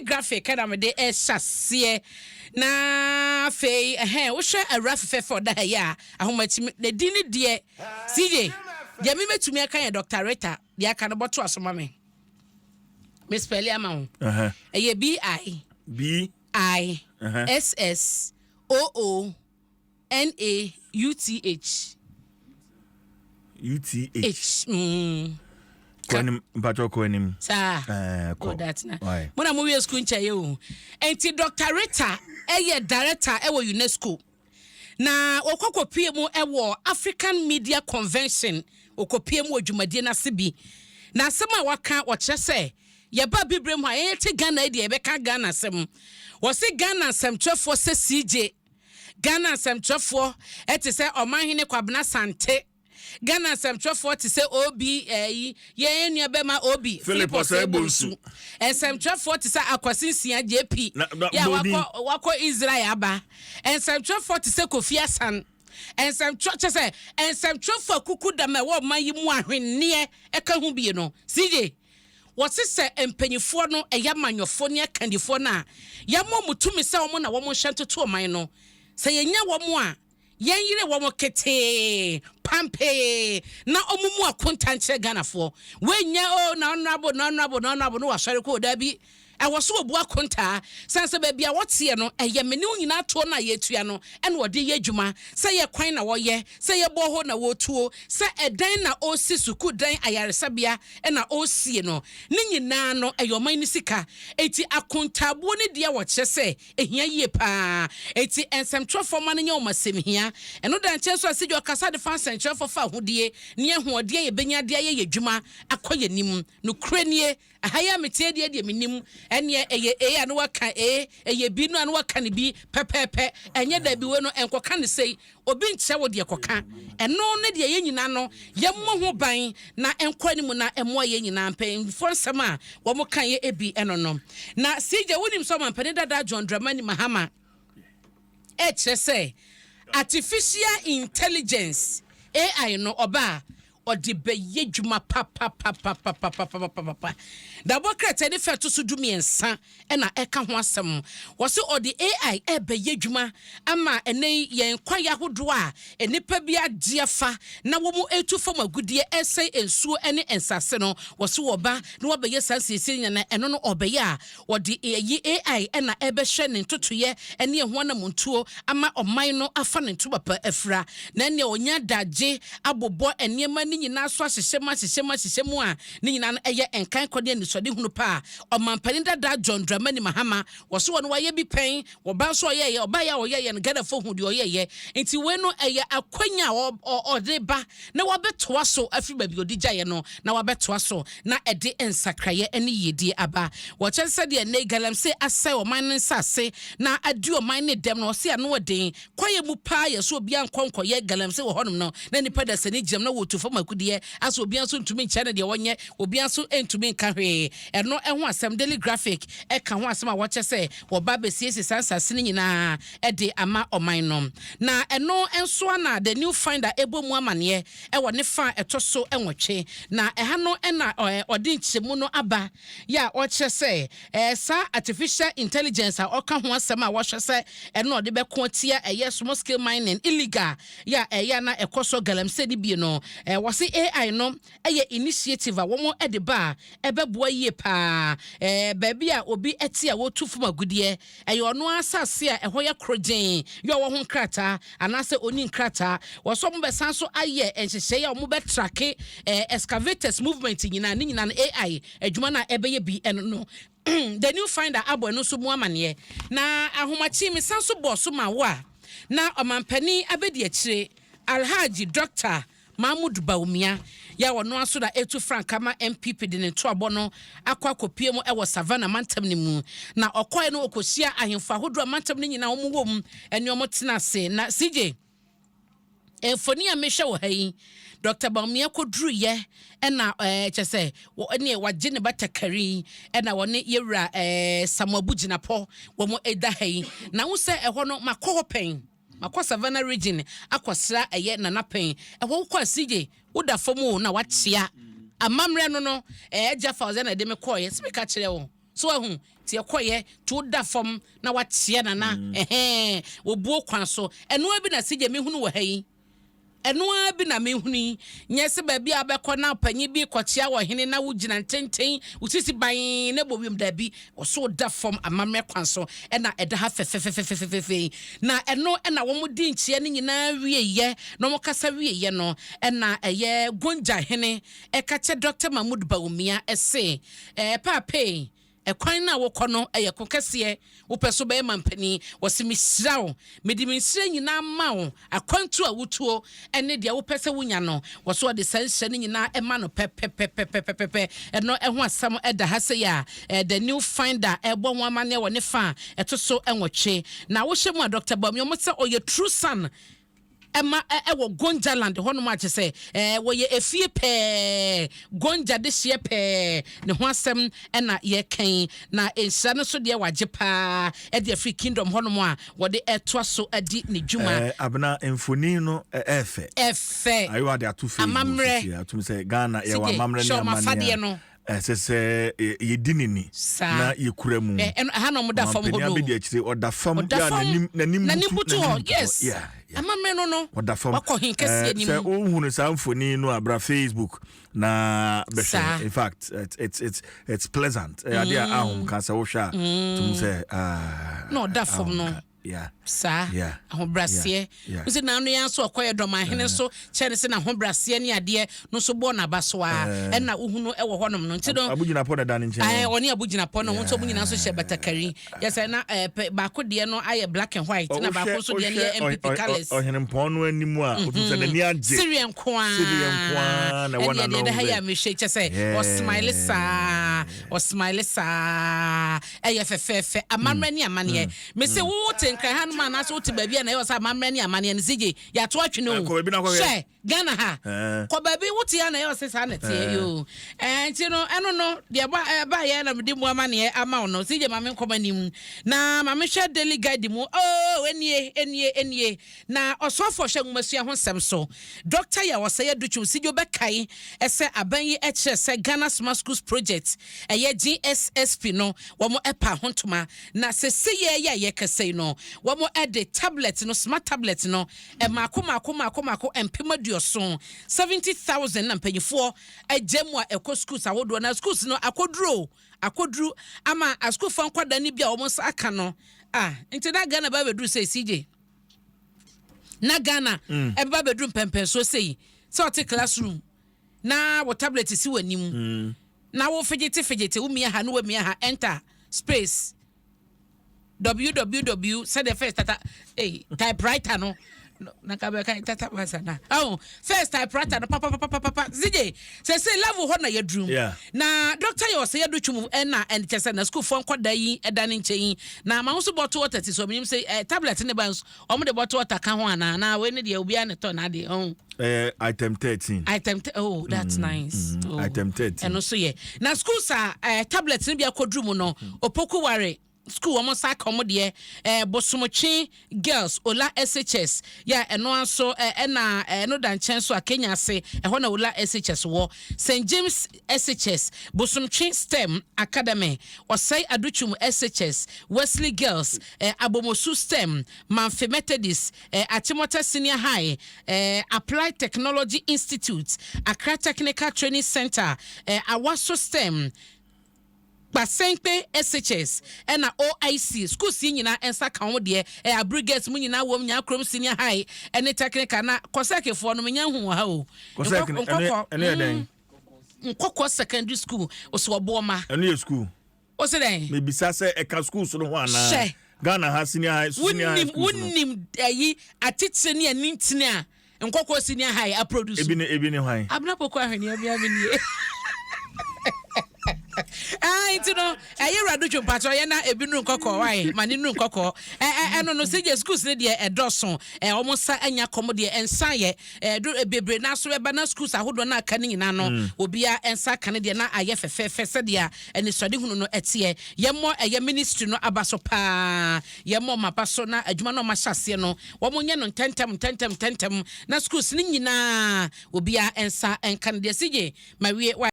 Graphic ɛna mede ɛhyɛ aseɛ na afei ɛhɛn wohwɛ awura fɛfɛɛfɛ ɔda ha yi a ahomakyi ne din ne deɛ CJ deɛ mi mɛtumi aka yɛ Dr. Rita deɛ aka no bɔto aso ma me me spell ama wo. Ɛyɛ B I B I S S O O N A U T H. U T H. H. Kɔ anim, mpatwɔ kɔ anim. Saa. Ɛɛ, kɔ. Oh, that na. Why? Mo na mo wie school nkyɛn yɛ o. Nti Dr. Rita ɛyɛ director ɛwɔ UNESCO. Na wɔkɔ mu ɛwɔ African Media Convention, wɔkɔpie mu wɔ dwumadie n'ase bi. Na asɛm a waka wɔkyerɛ sɛ yɛba bibire mu a yɛyɛ te Ghana yi deɛ yɛbɛka Ghana asɛm. Wɔsi Ghana nsɛmtwerɛfoɔ sɛ CJ, Ghana nsɛmtwerɛfoɔ ɛte sɛ Ɔmanhene Kwabena Sante, Ghana nsɛmtwerɛfoɔ te sɛ Obi ɛyi yɛn nua bɛma Obi Philip Osei Bonsu. Nsɛmtwerɛfoɔ te sɛ Akwasi Nsia JP Na yɛ Bodi. wakɔ Israel aba, nsɛmtwerɛfoɔ te sɛ Kofi Asan, nsɛmtwerɛ kyɛ sɛ nsɛmtwerɛfoɔ akuku dam a ɛwɔ ɔman yi mu ahwenneɛ ɛka ho bie no. CJ wɔse sɛ mpanyinfoɔ no ɛyɛ amanyɔfoɔ ne akandifoɔ no a yɛma mo tumi sɛ wɔn na wɔn nhyɛ ntoto ɔman no sɛ yɛnya wɔn a yɛnyere wɔn ketee pampee na wɔn mu akonta nkyerɛ Ghanafoɔ. Wɔnyɛ o na honourable na honourable na honourable no wasɔre kɔ daabi, ɛwɔ so wɔbu akontaa san sɛ baabi a wɔteɛ no ɛyɛ mene wo nyinaa toɔ no a yɛtua no ɛna wɔde yɛ adwuma, sɛ yɛ kwan na wɔyɛ, sɛ yɛ bɔɔhɔ na wɔtuo, sɛ ɛdan na ɔresi, sukuu dan, ayaresabea ɛna ɔresie no, ne nyinaa no ɛyɛ ɔman no sika. Eti akontaabuo no deɛ wɔkyerɛ sɛ ehia yie paa, eti nsɛmtwerɛfoɔ ma no nyɛ wɔn asɛm hia. Ɛno da nkyɛn so a sɛ ɔkasa de fa nsɛmtwerɛfoɔ fa ahodie ne ahoɔdeɛ yɛbɛnya de ayɛ yɛ adwuma akɔ yɛ nim nokura nie. Aha yi a metie deɛ menim ɛneɛ ɛyɛ A a na waka A, ɛyɛ B no a na waka ne B pɛpɛɛpɛ. Ɛnyɛ dabi wei no ɛnkɔka ne sei, obi nkyerɛ wo deɛ kɔka. Ɛno ne deɛ yɛn nyinaa no yɛmmɔ ho ban na ɛnkɔ anim na ɛmmoa yɛn nyinaa. Mpanyinfoɔ nsɛm a wɔn ka yɛ ebi ɛno no. Na CJ, wonim sɛ ɔmampanin dada John Dramani Mahama ɛkyerɛ sɛ artificial intelligence, AI no, ɔba a ɔde bɛyɛ dwuma papapapapapapapapa. Dabɔ krataa ne fɛ to so 13 ɛna ɛka ho asɛm. Wɔsi ɔde AI ɛbɛyɛ dwuma ama ɛnɛ yɛn kwaeɛ ahodoɔ a nnipa bi agye afa na wɔn etu fam agudeɛ ɛsɛn nsuo ne nsase no. Wɔsi wɔba na wɔbɛyɛ saa nsiesie nyina. Ɛno no ɔbɛyɛ a wɔde ɛyi AI ɛna ɛbɛhwɛ ne ntotoyɛ ɛne ɛho anamontuo ama ɔman no afa ne ntoma pa afira na ɛnea ɔnya adagye abobɔ nneɛma ne nyinaa so ahyehyɛ mu ahyehyɛ mu ahyehyɛ mu a ne nyinaa no ɛyɛ nkan kɔ ne anisɔde hunu pa a ɔmampanin dada John Dramani Mahama wɔso wɔ no wayɛ bi pɛn. Wɔba nso ɔyɛyɛ ɔba yɛ a ɔyɛyɛ no Ghanafoɔ hu deɛ ɔyɛyɛ, nti wei no ɛyɛ akwanya a ɔde ba na wabɛtoa so afiri baabi ɔde gyaeɛ no na wabɛtoa so na ɛde nsakraeɛ ne yiedie aba. Wɔkyɛn sɛdeɛ ne galamsey asɛe ɔman no nsase na adi ɔman ne dɛm no, ɔse ano ɔden kwaeɛ mu paa yɛ so obiara nkɔ nkɔyɛ galamsey wɔ hɔnom no na nipa da sani gyam na wɔtu fam akudeɛ asɛ obiara nso ntumi nkyɛn no deɛ wɔnyɛ, obiara nso ntumi nka hwee. Ɛno ɛho asɛm Daily Graphic ɛka ho asɛm a wɔkyɛ sɛ wɔba abɛsiesie saa nsase no nyinaa ɛde ama ɔman no. Na ɛno nso ana The New Finder ɛbɔ mu amanneɛ ɛwɔ ne fa a ɛtɔ so 8, na ɛha no ɛna ɔde nkyɛmu no aba yɛ a ɔkyerɛ sɛ saa artificial intelligence a ɔka ho asɛm a wɔhwɛ sɛ ɛno ɔde bɛko atia ɛyɛ small scale mining illegal yɛ a ɛyɛ na ɛkɔ so galamsey no bie no. Wɔse AI no ɛyɛ initiative a wɔn ɛde ba a ɛbɛboa yie paa. Baabi a obi ɛte a wɔtu fam agudeɛ ɛyɛ ɔno asase a ɛhɔ yɛ korogyen yɛ ɔwɔ ho nkrataa anaasɛ oni nkrataa, wɔsɔ wɔn bɛsan so ayɛ nhyehyɛeɛ a wɔn bɛtrack excavators movement nyinaa ne nyinaa no AI adwuma no a ɛbɛyɛ bi. Ɛno no The New Finder abɔ ɛno nso mu amaneɛ. Na ahomakye mi san so bɔ so ma wo a na ɔmampanin abɛdi akyire Alhaji Dr. Mahmood Bawumia yɛ ɔno aso na etu franka ma NPP de ne ntoabɔ no akɔ akɔpie mu ɛwɔ Savannah mantam no mu. Na ɔkɔɛ no ɔkɔhyia ahemfo ahodoɔ a mantam no nyinaa wɔn wɔ mu ɛne wɔn tena ase. Na CJ, mfoni a mehwɛ wɔ ha yi, Dr. Bawumia kɔduruyɛ ɛna kyɛ sɛ ɛne wagye ne batakari ɛna wɔne yɛwura Samuel Gyinapɔ wɔn ɛda ha yi. Na wo sɛ ɛhɔ no makɔ hɔ pɛn, makɔ Savannah Region akɔsra ɛyɛ Nana pɛn. Ɛhɔ wokɔ asigye woda fam o na wakyea amammerɛ no ɛɛ gya fa ɔsɛ na ɛde me kɔɔyɛ sɛ meka kyerɛ wo so ahu. Nti ɛkɔyɛ nti woda fam na wakyea nana. Ɛhɛn, obuo kwan so. Ɛnoa bi na sigye mehunu wɔ ha yi. Ɛno ara bi na mehunu yi. Nyɛ sɛ baabi a wobɛkɔ na ɔpanyin bi rekɔkyea ɔhene na wogyina ntenten, wo sisi ban na ɛbɔ wiem. Dabi, ɔso woda fam amammerɛ kwan so na ɛda ha fɛfɛfɛfɛfɛfɛ yi. Na ɛno na wɔdi nkyea no nyinaa wieeɛ na wɔkasa wieeɛ no, ɛna ɛyɛ Gonja hene ɛka kyɛ Dɔkta Mahmood Bawumia se, Ɛɛ paapee, Ɛkwan no a wokɔ no yɛ ko kɛseɛ. Wopɛ so bɛyɛ mampanin. Wɔse mehyira wo. Mede me nhyira nyinaa ma wo. Akwantuo a wotuo ne deɛ wopɛ sɛ wonya no, wɔse wɔde saa nhyira no nyinaa ma no pɛpɛpɛpɛpɛpɛ. Ɛno ho asɛm da ha sei a The New Finder rebɔ ho amanneɛ wɔ ne fa a ɛto so nwɔtwe. Na wohyɛ mu a Dɔkta Bawumia wɔse ɔyɛ true son ɛma ɛwɔ Gonjaland hɔnom a kyerɛ sɛ ɛɛ wɔyɛ efie pɛɛ, Gonja dehyeɛ pɛɛ ne ho asɛm ɛna yɛreka yi. Na nhyira no nso deɛ wagye paa ɛde afiri Kingdom hɔnom a wɔde ɛtoa so adi ne dwuma. Ɛɛ Abena mfoni no ɛɛfɛ. Ɛfɛ. Ayewa de ato Facebook Amammerɛ. sisi atum sɛ Ghana yɛwɔ Sige, amammerɛ ne hyɛ wɔn amanneɛ afadeɛ a no. ɛsɛ sɛ yɛdi ne ni Saa. na yɛkura mu. Ɛ, ɛno, ɛha na wɔn da fam hɔ Ɔmampanin no. abɛdi akyire, ɔda fam. Ɔda yɛ a fam. n'anim n'anim N'anim butu butu n'anim hɔ. butu hɔ. Yes. Yeah. Amammerɛ no no. Ɔda fam. Wakɔ hen kɛseɛ Eh, nim. sɛ wohunu saa mfoni no a bra Facebook na bɛhwɛ. Saa. In fact, it's pleasant. Ɛyɛ adeɛ a ahomka sɛ wohwɛ a tum sɛ ah, Na ɔda fam no. ahomka. Yeah. Saa. Yeah. Ahobraseɛ. Yeah. Nsi na ano yɛn nso ɔkɔyɛ dɔmahene nso kyɛ ne sɛ n'ahobraseɛ ne adeɛ no nso bɔɔ n'aba so a ɛna wohunu ɛwɔ hɔnom no. Nti no, Abugyinapɔ na da ne nkyɛn. Ɛɛ, ɔne abugyinapɔ no, wɔn nso wɔn nyinaa nso hyɛ batakari. Yɛ sɛ na ɛɛ pɛ baako deɛ no ayɛ black and white, na baako nso deɛ no yɛ NPP colours. Ɔhene mpɔn no anim a wotum sɛ n'ani agye. Sereɛ nko ara. Sereɛ nko ara na ɛwɔ Ɛne n'ano deɛ ɛda ha yi a sɛ- mehwɛ kyɛ sɛ ɔsmile saa, ɔsmile saa, ɛyɛ fɛfɛɛfɛ. Amammerɛ ne amanneɛ. Mese wo te Nkran ha nom anaasɛ wote baabi a na ɛyɛ wɔ sɛ amammerɛ ne amanneɛ no sigye yɛato atwene o. Kɔ baabi na kɔhwɛ. Hwɛ Ghana ha. Kɔ baabi wote a na ɛyɛ wɔ sɛ saa na ɛteɛ yoo. Nti no ɛno no deɛ ɛba ɛbaeɛ na mede mu amanneɛ ama wo no. Sigye ma menkɔ m'anim na ma mehwɛ Daily Guide mu. Oh, enie, enie, enie. Na ɔsoafoɔ hwɛ nwomasua ho nsɛm so, Dɔkta Yaw Osei Adutwum Sigyo bɛkae sɛ aban yi kyerɛ sɛ Ghana Smart Schools Project, ɛyɛ GSSP no, wɔn pa ho ntoma. Na sesei yi a yɛrekasa yi no, wɔn de tablet no, smart tablet no, mmaako mmaako mmaako mmaako 70,000, 70,000, na mpanyifoɔ agya mu a ɛkɔ schools ahodoɔ. Na schools no akɔduru o, akɔduru ama asukuufoɔ nkwadaa no bi a wɔn nsa aka no. Ah, nti na Ghana ba bɛduru sɛ CJ. Na Ghana ɛbɛba bɛduru mpɛmpɛnsoɔ sei sɛ ɔte classroom na wo tablet si w'anim na wo fidgety fidgety, wo mia ha na wamia ha, enter space www sɛdeɛ first tata hey, typewriter no na ka bɛka tata basa na oh, first typewriter no papapapapa zigye sɛ sɛ level hɔ na yɛduru. Na Dr. yɛ ɔsɛ yɛdo twum ɛna ɛnkyɛ sɛ na sukuufoɔ nkɔda yi ɛda ne nkyɛn yi na ma ho so bottle water ti so ɔmenim sɛ tablet ne ba nso ɔmo de bottle water ka ho anaa na wei ne deɛ obiara ne tɔ n'adeɛ ɔho. Item 13. Item oh, that's nice. Oh. Item 13. Ɛno so yɛ na schools a tablet no bi akɔduru mu no, Opoku Ware school wɔn nsa aka wɔn deɛ, Bosomotwe Girls, Ola SHS yɛ a ɛno nso ɛna ɛno da nkyɛn so a Kenya ase ɛhɔ na Ola SHS wɔ, St James SHS, Bosomtwe STEM Academy, Ɔsɛe Adutwum SHS, Wesley Girls, Abomosu STEM, Mamfe Methodist, Achimota Senior High, Applied Technology Institute, Accra Technical Training Center, Awaso STEM, Kpasenkpe SHS ɛna OIC schools yi nyinaa nsa ka wɔn deɛ. Abrigate mu nyinaa wɔm, Nyakurom Senior High ɛne Technical na Kɔsɛkefoɔ no menya hu wɔ ha o. Kɔsɛk ɛno yɛ dɛn? Nkɔkɔ Secondary School ɔsɛ ɔboɔma. Ɛno yɛ school? Ɔsɛ dɛn? Mebisa sɛ ɛka schools no ho anaa? Hyɛ. Ghana ha senior high wonim schools no. Wonim ɛyi atitire ne anintini a Nkɔkɔ Senior High aproduce. Ebi ne hwan? Abena Poko ahweneɛ bia me nie. Ah, nti no ɛyɛ wura dutwe mpatsɔ yɛ na ebi nuru nkɔkɔ wae ma ne nuru nkɔkɔ ɛ ɛ ɛno no sɛ schools ne deɛ ɛdɔso ɛ wɔn nsa anya kɔm deɛ nsa yɛ ɛ do bebree n'aso bɛba na schools ahodoɔ na aka ne nyinaa no obiara nsa aka ne deɛ na ayɛ fɛfɛɛfɛ sɛdeɛ ɛnisɔde no ɛteɛ. Yɛmmɔ ɛyɛ ministry no aba so paa, yɛmmɔ ɔmo aba so na adwuma no ɔmo ahyɛ aseɛ no wɔn nyɛ no ntɛntɛm ntɛntɛm ntɛntɛm na schools ne nyinaa obiara nsa nka no deɛ. Sigye ma wie wa.